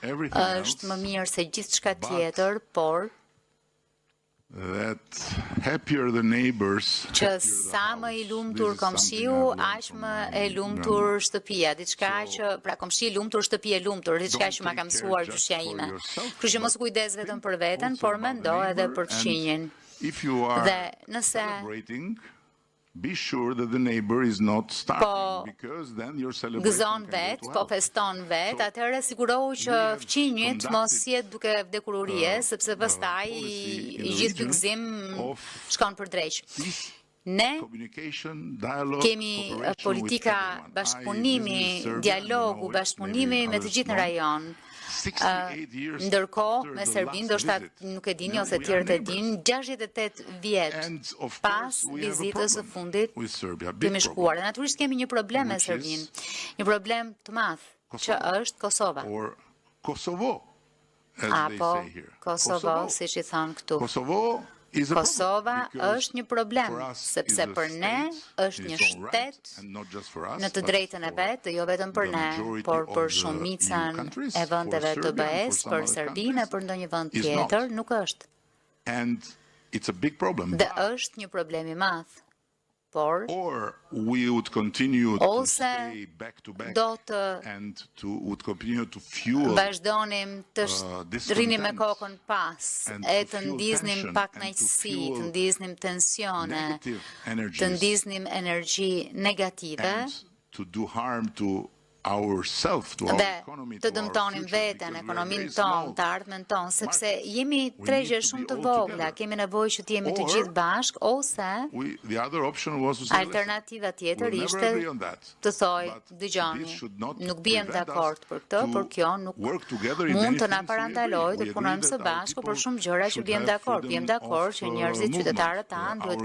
Është më mirë se gjithçka tjetër, por that happier the neighbors, që sa më i lumtur komshiu, aq më e lumtur shtëpia, diçka që pra komshi i lumtur, shtëpi e lumtur, diçka që ma ka mësuar gjyshja ime. Kështu që mos u kujdes vetëm për veten, por mendo edhe për fqinjin. Dhe nëse be sure that the neighbor is not starving po because then your celebration gëzon vet, po feston vet, atëherë sigurohu që fqinjit mos jetë duke vdekur urie, sepse pastaj i gjithë ky gëzim shkon për dreq. Ne kemi politika bashkëpunimi, dialogu, bashkëpunimi me të gjithë në rajon. Ndërkohë, me Serbinë, ndoshta nuk e dini ose tjerët e dinë, 68 vjet pas vizitës së fundit kemi shkuar. Dhe natyrisht kemi një problem me Serbinë, një problem të madh, që është Kosova. Kosovo, Apo Kosovo, siç i thonë këtu. Kosova është një problem, sepse për ne është një shtet në të drejtën e vet, jo vetëm për ne, por për shumicën e vendeve të BE-s, për Serbinë e për ndonjë vend tjetër, nuk është. Dhe është një problem i madh por or we would continue to ose stay back to back do të and to would continue to fuel vazhdonim të uh, rrinim me kokën pas e të ndiznim pakënaqësi, të ndiznim tensione, të ndiznim energji negative to do harm to ourself, to our dhe economy, të dëmtonim veten, ekonominë tonë, të ardhmen tonë, sepse jemi tregje shumë të vogla, kemi nevojë që të jemi të gjithë bashkë ose alternativa tjetër ishte të thoj, dëgjoni, nuk bijem dakord për këtë, por kjo nuk mund të na parandalojë të punojmë së bashku për shumë gjëra që bijem dakord. Bijem dakord që njerëzit, qytetarët tanë duhet të